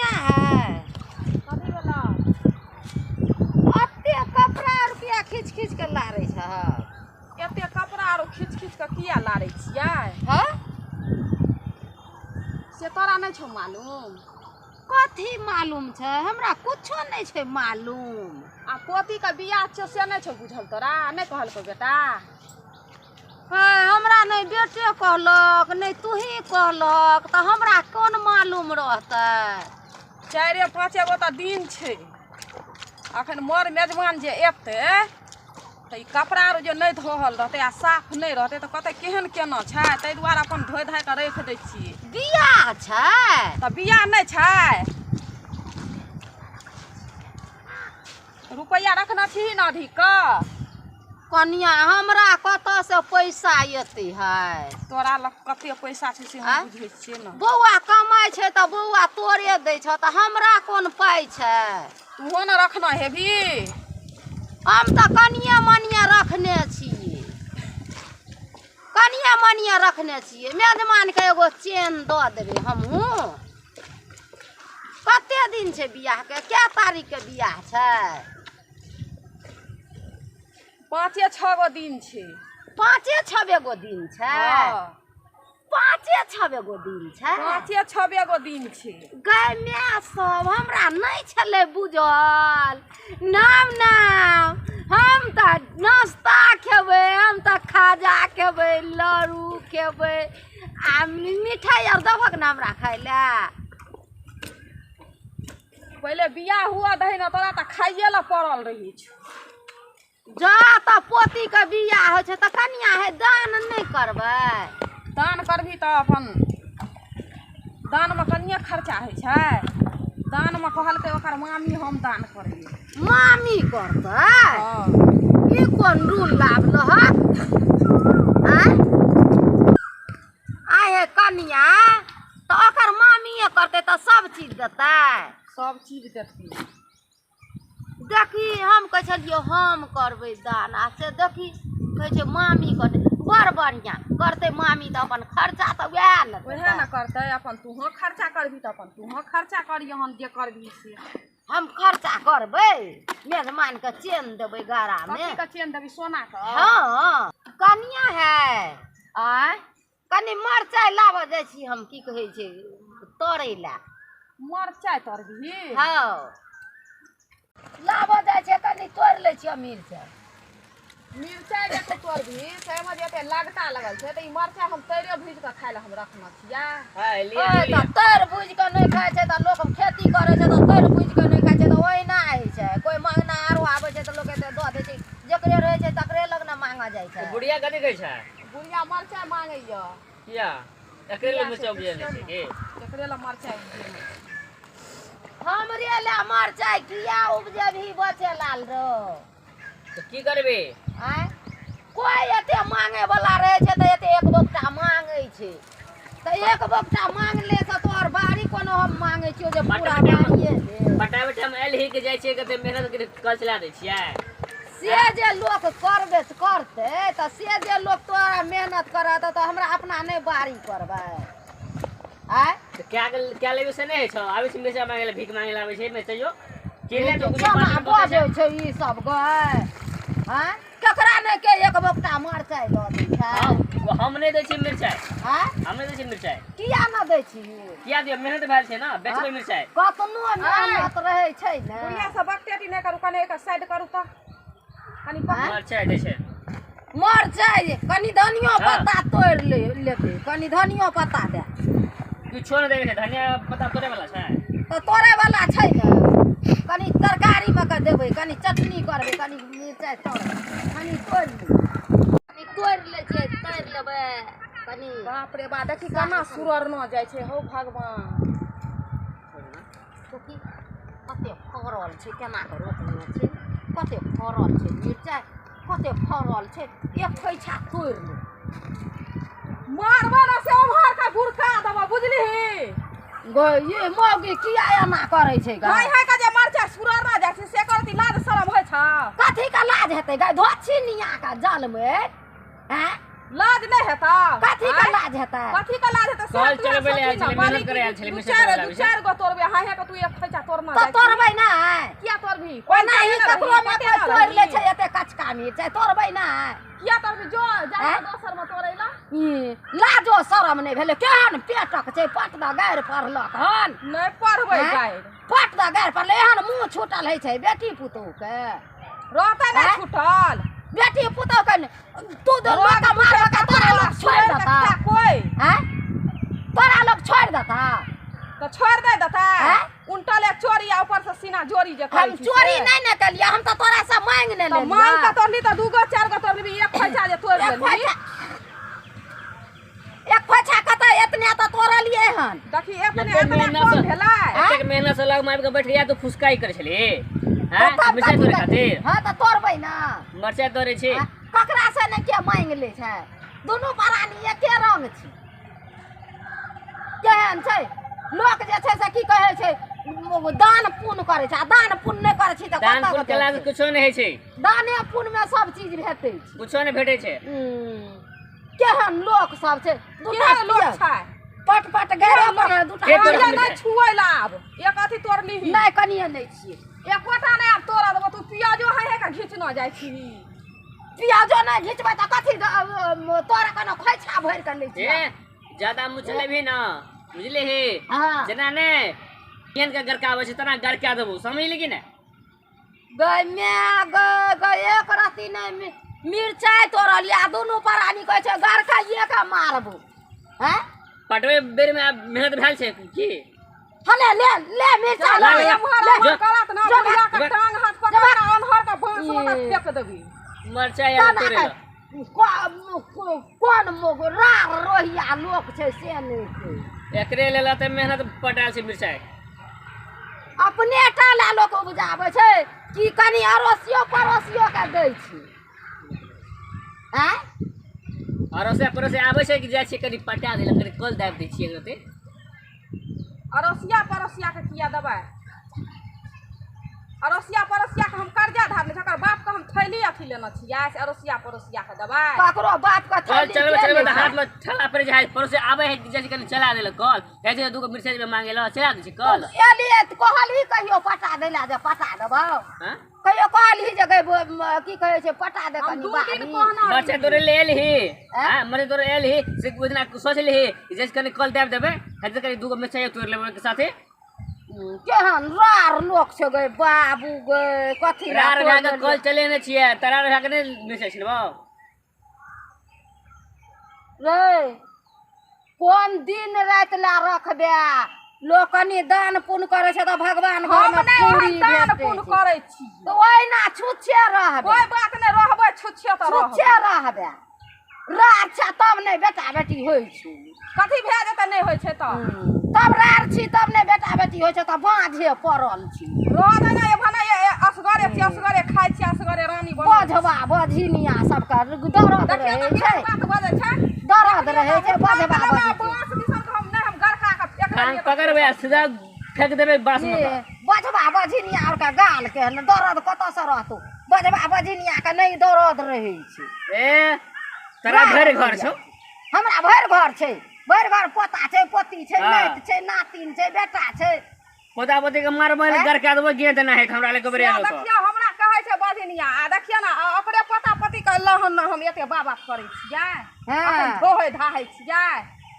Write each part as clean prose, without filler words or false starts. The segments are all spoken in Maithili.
कनिया है कथी भेलौ? एते कपड़ा आर किया खींच खींच के लारै छह? एते कपड़ा आरो खींच खींच के किया लारै छियै? हँ? से तोरा नहि छौ मालूम? कथी मालूम छै? हमरा कुछो नहि छै मालूम। आ पोतीके बियाह छौ से नहि छौ बुझल तोरा? नहि कहलकौ बेटा? है, हमरा नहि बेटे कहलक, नहि तूही कहलक, तऽ हमरा कोन मालूम रहतै? 4 5 गो तऽ दिन छै। अखन मर मेजबान जे एतै तऽ ई कपड़ा आर जे नहि धोअल रहतै आ साफ नहि रहतै तऽ कहतै केहन केना छै, ताहि दुआरे अपन धोइ धाइ कऽ राखि दै छियै। बियाह छै? तऽ बियाह नहि छै? रुपैआ रखने छी ने अधिक? कनिया, हमरा कतऽसँ पैसा एतै है? तोरा लग कते पैसा छै से हम बुझै छियै ने। बौआ कमाइ छै तऽ बौआ तोरे दै छौ, तऽ हमरा कोन पाइ छै? तूहो ने रखने हेबी। हम तऽ कनिये मनिये रखने छियै, कनिये मनिये रखने छियै। मेजबानके एगो चेन दऽ देबै हमहूँ। कते दिन छै बियाहके? कै तारीखके बियाह छै? 5 6 गो दिन छै। 5 6 गो दिन छै? 5 6 गो दिन छै? 5 6 गो दिन छै। गै माय सब, हमरा नहि छलै बुझल। नाम नाम हम तऽ नाश्ता खेबै, हम तऽ खाजा खेबै, लड्डू खेबै आ मिठाइ आर देबहक ने हमरा खाय लए? पहिले बियाह हुअ दही ने तोरा, तऽ खाइए लए पड़ल रहै छौ। जा तऽ पोतीके बियाह होइ छै तऽ कनिया हे दान नहि करबै? दान करबही तऽ अपन दानमे कनिये खर्चा होइ छै। दानमे कहलकै ओकर मामी हम दान करबै। मामी करतै? ई कोन रूल लाबलहक? आँय आय हे कनिया, तऽ ओकर मामिए करतै तऽ सब चीज देतै? सब चीज देतै। देखी, हम कहै छलियै हम करबै दान, आ से देखी कहै छै मामी करतै। बड़ बढ़िआँ करतै मामी तऽ अपन खर्चा तऽ वएह ने वएह ने करतै। अपन तूहो खर्चा करबही तऽ अपन तूहो खर्चा करियहन, जे करबही से। हम खर्चा करबै, मेजबानके चेन देबै गरामे। कथीके चेन देबही? सोनाके? हँ। कनिया है, आँय, कनि मरचाइ लाबऽ जाइ छी हम, की कहै छै, तोड़ै लए। मरचाइ तरबही? हँ, लाबऽ जाइ छै, कनि तोड़ि लै छियै मिरचाइ। मिरचाइ जे तू तोड़बही से एहिमे जे एते लगता लगल छै, तऽ ई मरचाइ हम तैरे भुजि कऽ खाय लए हम रखने छियै। तऽ तैर भुजि कऽ नहि खाइ छै तऽ लोक खेती करै छै तऽ तैर भुजि कऽ नहि खाइ छै तऽ ओहिना होइ छै। कोइ मांगना आरो आबै छै तऽ लोक एते दऽ दै छै, जकरे रहै छै तकरे लग ने मांगऽ जाइ छै। बुढ़िया कथी कहै छै? बुढ़िया मरचाइ मांगैया। किया? एकरे लए मिरचाइ उपजेने छै की? एकरे लए मरचाइ उपजेने छै। हमरे लए मरचाइ किया उपजेबही बचे लाल रो? तऽ की करबी? आँय, कोइ एते मांगे वाला रहै छै तऽ एते एक बोकटा मांगै छै, तऽ एक बोकटा मांगले से तोहर बाड़ी कोनो हम मांगै छियौ जे पूरा बाड़िए दे? बटा बटा हम एल ही के जाइ छियै, कते मेहनत के कल चला दै छियै। से जे लोक करबे करतै तऽ से जे लोक तोरा मेहनत करत तऽ हमरा अपना नहि बाड़ी करबै? आँय, तऽ क्या लेबै से नहि होइ छौ? आबै छै मिरचाइ मांगे लए, भीख मांगे लए आबै छै मिरचाइयो किन ले। तऽ केना बजै छै ई सब गै? आँय, केकरा नहि के एक बोकटा मरचाइ दऽ दै छै? हम नहि दै छियै मिरचाइ। आँय, हम नहि दै छियै मिरचाइ। किया नहि दै छी? किया दियौ? मेहनत भेल छै ने, बेचबै मिरचाइ। कतनो मेहनत रहै छै ने। बुढ़िया सब बकटेटी नहि करू, कनि एकर साइड करू तऽ कनि। मरचाइ दै छै? मरचाइ, कनि धनियो पत्ता तोड़ि लेबै, कनि धनियो पत्ता दए। किछो नहि देबै छै। धनिया पत्ता तोड़े वाला छै? तऽ तोड़े वाला छै ने, कनि तरकारीमे कऽ देबै, कनि चटनी करबै, कनि मिरचाइ तोड़बै, कनि तोड़ि ले, कनि तोड़ि लै छियै, तोड़ि लेबै कनि। बाप रे बा, देखी केना सुररना जाइ छै, हौ भगवान! देखी कते फड़ल छै, केना कऽ रोपने छै, कते फड़ल छै मिरचाइ, कते फड़ल छै। एक खोइछा तोड़ि ले। मारबो ने से ओम्हर का गुड़का देबो, बुझलिही? गै, ये मौगी किया एना करै छै गै? हाय हाय का जे मरचाइ सुररना जाइ छै से करती, लाज शरम होइ छौ? कथी के लाज हेतै गै? धोछी निया के जलमे, आँय? लाज नहीं हेता कथी के लाज हेता कथी के लाज हेता कल चलबै ले आयल छलै मेहनत करे आयल छलै दू चारि दू चारि गो तोड़बै हां हां के तू एक खैचा तोड़ना त तोड़बै नै किया तोड़बी ओना ही ककरो में कोई तोड़ ले छै एते कचका मिरचाई तोड़बै नै किया तोड़बी जो जा दोसर में तोड़ैला ई लाजो शरम नै भेलै केहन पेटक छै पट द गारि पढ़लक हन नै पढ़बै गारि पट द गारि पढ़ले एहन मुँह छूटल होइ छै बेटी पुतोहु के रहतै नै छूटल बेटी पुतोहु के तू लोक मारबऽ के तोरा लोक छोड़ि देता कोई हैं तोरा लोक छोड़ि देता त छोड़ दे देता उनटल एक चोरी आ ऊपर से सीना जोरी जे हम चोरी नै ने केलियै हम त तोरा से मांगि ने लेलियै मांग के तोड़ली त दूगो चार गो तोड़ली एक पैसा जे तोड़ लेली एक पैसा कत एतने त तोड़लियै हन देखी एतने एतने कम भेलै एतेक मेहनत से लग मारि के बैठ गया तो फुसकाई करै छली हैं मिरचाई तोड़ै खातिर हां त तोड़बै ना मिरचाई तोड़ै छी ककरा से नै के मांगि लै छै दुनू प्राणी एके रंग छै केहन छै लोक जे छै से की कहै छै दान पुण्य करै छै आ दान पुण्य नहि करै छै तऽ दान पुण्य केला से कुछो नहि होइ छै दाने पुण्य में सब चीज भेटै छै कुछो नहि भेटै छै केहन लोक सब छै दूटा लोक छै पट पट गैरे पर दूटा नहि छुए ला आब एक अथी तोड़ली नहि कनिए नहि छियै एकोटा नहि आब तोड़ा देबो तू पियाजो है है के घिचना जाइ छी पियाजो नहि घिचबै तऽ कथी तोरा कोनो खोइछा भरि के लै छियै ज्यादा मुँह चलेबही ना बुझली ही जेना ने केन के गरकाबै छै तना गरका देबो समझली कि ने गय my गय गय एक रत्ती नहि मिरचाई तोड़लियै आ दुनू प्राणी कहै छै गरकाइए के मारबो हैं पटवे बेर में मेहनत भेल छै की हले ले ले मिरचाई ले ले करत ना बुढ़िया के टांग हाथ पकड़ के अनहर के बांस में फेंक देबी मिरचाई आर तोड़े कोन मोग रार रोहिया लोक छै से नहि छै एकरे लेल त मेहनत पटाल छै मिरचाई अपने टा ला लोक उपजाबै छै कि कनि अड़ोसियो पड़ोसियो के दै छै आँय अड़ोसिया पड़ोसिया आबै छै कि जाइ छियै कनि पटा देलक कनि कल दाबि दै छियै एकरते अड़ोसिया पड़ोसिया के किया देबै अड़ोसिया पड़ोसिया के हम कर्जा धारने छी ओकर बाप के हम थैली अथी लेने छियै से अड़ोसिया पड़ोसिया के देबै ककरो बाप के थैली चलबै चलबै त हाथ में ठेला पड़ि जाइ पड़ोसी आबै है जाइ छै कनि चला देलक कल जाइ छै दूगो मिरचाई में मांगे ल चला दै छै कल एलियै त कहलही कहियो पटा दै ला जे पटा देबौ हां कहियो कहलही जे गै की कहै छै पटा दे कनि बारी मरचाई तोड़े ले एलही हां मरचाई तोड़े एलही से ओहि दिना सोचलही जे कनि कल दाबि देबै हेतै कनि दूगो मिरचाई तोड़ि लेबै ओहिके साथे केहन रार लोक छै गै बाबू गै कथी रार भए के कल चलेने छियै तरार भए के नहि मिरचाई छिलबौ रे कोन दिन राति ला रखबे लोक कनि दान पुण्य करै छै तऽ भगवान घर हम में नहि पूरी ओहन दान भेटै पुण्य छै करै छी तऽ ओहिना छुच्छे रहबे कोइ बात नहि रहबै छुच्छे तऽ रहबै छुच्छे रहबे रार छै तब नहि बेटा बेटी होइ छै कथी भए जेतै नहि होइ छै तऽ तब रार छी तब नहि बेटा बेटी होइ छै तऽ बाँझे पड़ल छी रहतै ने भने असगरे छी असगरे खाइ छी असगरे रानी बनल बजबा बझिनिया सबके दर्द देखियौ रहै तऽ छै केहन बात बजै छै दर्द रहै छै बजबा बझिनिया बाँस दिसन हम नहि हम गरका के फेंक टांग पकड़बै आ सीधा फेंक देबै बाँस में बजबा बझिनिया और के गाल के दर्द कतऽ से रहतौ बजबा बझिनिया के नहि दर्द रहै छै ए तोरा भरि घर छौ हमरा भरि घर छै भरि घर पोता छै पोती छै नाति छै नातिन छै बेटा छै पोता पोती के मारबै ने गरका देबै गेंद नहि हेत हमरा ले गोबरे आलो देखियौ हमरा कहै छै बझिनिया आ देखियौ ने ओकरे पोता पोती के लहन ने हम एते बाबा करै छियै हां धोहै धाहै छियै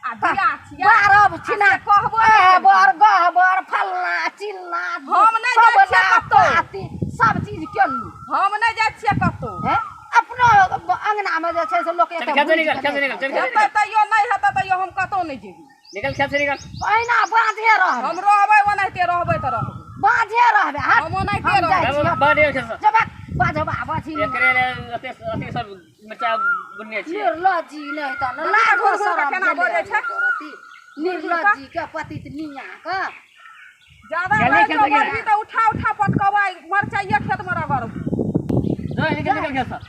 आ बियाह छियै बारब छिना कहबो बर गहबर फलना चिलना हम नहि जाइ छियै कतौ सब चीज केलू हम नहि जाइ छियै कतौ हैं अपनो अंगना में जे छै से लोक चल खेत से निकल खेत से निकल चल खेत से तैयो नहि हेतै तैयो हम कतौ नहि जेबै निकल खेत से निकल ओहिना बाँझे रहबै हम रहबै ओनाहिते रहबै तऽ रहबै बाँझे रहबै हम ओनाहिते रहबै बाहर निकल खेत से जब बाजबा बाजी एकरे ले अते अते सब मिरचाई बुनने छियै निर्लज्जी नहि तऽ ने लाजो शरम केना बजै छै निर्लज्जी के पतित मियाँ के ज्यादा बजबी तऽ उठा उठा पटकबै मरचाइये खेत मे रगड़बै निकल निकल खेत से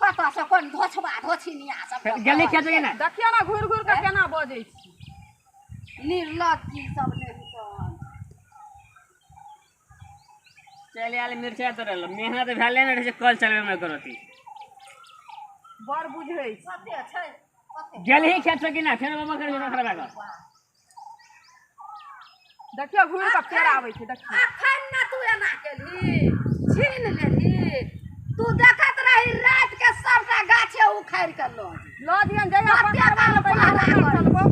कतऽ से कोन धोछबा धोछिनिया सब गेली खेत से ने देखियौ ने घुरि घुरि के केना बजै छी निर्लज्जी सब नहि हेतन चलि आयल मिरचाई तोड़ल मेहनत भेले ने रहै छै कल चलबै मे करती बड़ बुझै छै। कते छै कते? गेलही खेत से कि ना फेर मामा कर जोना खराब कर। देखियौ, घुरि कऽ फेर आबै छै, देखियौ। अखन ना तू एना केलही, छीन लेलही। तू देखैत रही, राति के सबटा गाछे उखाड़ि के लऽ जेबै। लऽ दियन, जहिया कते पकड़बो काल ने तहिया पहरा पता करै। चलबो,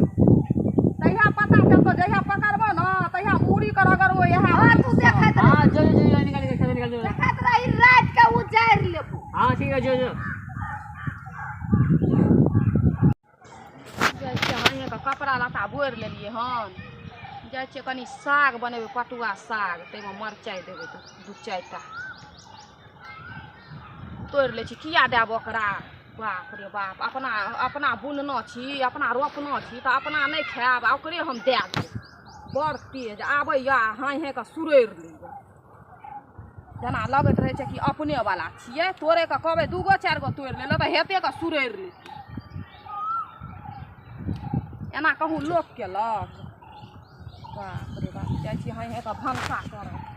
तहिया पता चलतो। जहिया पकड़बो ने तहिया मूड़ी के रगड़बो इएह। हाँ, तू देखैत रही। हां, जो जो जो, निकाल के खेत निकाल जो। देखैत रही, राति के उजाड़ि लेबो। हां, ठीक है, जो जो। जाइ छियै, हाइए कपड़ा लत्ता बोरि लेलियै हन। जाइ छियै, कनि साग बनेबै, पटुआ साग, ताहिमे मरचाइ देबै दू चारिटा। तोड़ि लै छी, किया देब ओकरा? बाप रे बाप, अपना अपना बुनना छी, अपना रोपना छी, तऽ अपना नहि खायब आ ओकरे हम दए देब? बड़ तेज आबैए, हाँइ हाँइ कऽ सुरड़ि लैए, जेना लगैत रहै छै कि अपने वाला छियै। तोड़े कऽ कहबै दूगो चारि गो तोड़ि लेलहुँ तऽ हेते कऽ सुरड़ि लेतै। एना कहूँ लोक केलक? बाप रे बाप, जाइ छी हाँइ हाँइ कऽ भनसा करब।